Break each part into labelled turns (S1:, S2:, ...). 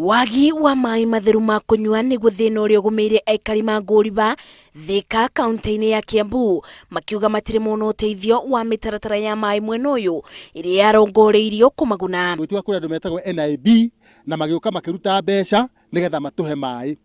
S1: Wagi wa maĩ matheru ma kũnyua nĩguo thĩna ũrĩa ũgũmĩire aikari ma Ngũriba, Thika, kaunti-inĩ ya Kiambu, makiuga matirĩ mona ũteithio wa mĩtaratara ya maĩ mwena ũyũ ĩrĩa yarongoreirio kũmaguna.
S2: Gwĩtua kũrĩ andũ metagwo NIB na magĩũka makĩruta mbeca nĩgetha matũhe maĩ.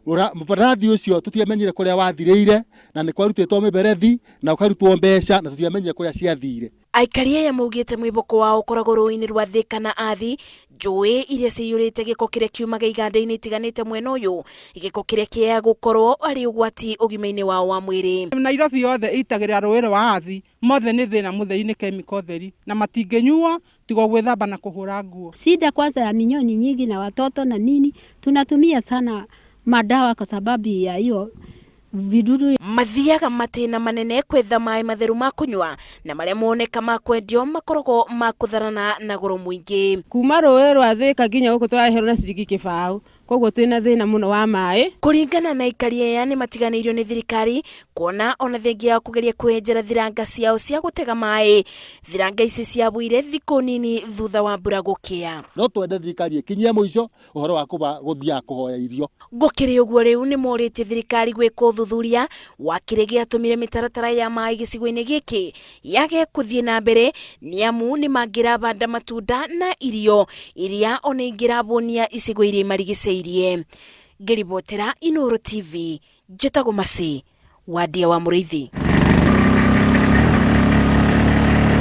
S2: Mũbarathi ũcio tũtiamenyire kũrĩa wathirĩire na nĩ kwarutĩtwo mĩberethi na ũkarutwo mbeca na tũtiamenyire kũrĩa ciathire.
S1: Aikari aya maugĩte mwĩboko wao ũkoragwo rũĩ-inĩ rwa Thika na Athi, njũĩ iria ciyũrĩte gĩko kĩrĩa kiumaga iganda-inĩ itiganĩte mwena ũyũ, gĩko kĩrĩa kĩa gũkorwo arĩ ũgwati ũgima-inĩ wao wa mwĩrĩ.
S3: Nairobi yothe ĩitagĩrĩra rũĩ rwa Athi, mothe nĩ thĩna mũtheri nĩ kemiko theri na matingĩnyuo tiga gwĩthamba na kũhũra nguo.
S4: Shida kwanza ya minyoo ni nyingi na watoto na nini, tunatumia sana madawa kwa sababu ya hiyo vidudu.
S1: Mathiaga matĩna manene kwetha maĩ matheru ma kũnyua na marĩa moneka ma kwendio makoragwo ma kũtharana na goro mũingĩ.
S5: Kuma rũĩ rwa Thika nginya gũkũ tũrareherwo na ciringi kĩbaũ, koguo twĩna thĩna mũno wa maĩ.
S1: Kũringana na aikari aya nĩ matiganĩirio nĩ thirikari kuona ona thengia ya kũgeria kwĩyenjera thiranga ciao cia gũtega maĩ, thiranga ici ciabũire thikũ nini thutha wa mbura gũkĩa.
S2: No twende thirikari ĩkinyie mũico ũhoro wa gũthiaga kũhoya irio.
S1: Gũkĩrĩ ũguo rĩu nĩ morĩtie thirikari gwĩka ũthuthuria wa kĩrĩa gĩatũmire mĩtaratara ya maĩ gĩcigo-inĩ gĩkĩ yage kũthiĩ na mbere nĩ amu nĩ mangĩrabanda matunda na irio iria ona ingĩrabũnia icigo iria imarigicĩirie. Ngĩribotera Inooro TV, njĩtagwo Mercy Wandia wa Mũrĩithi.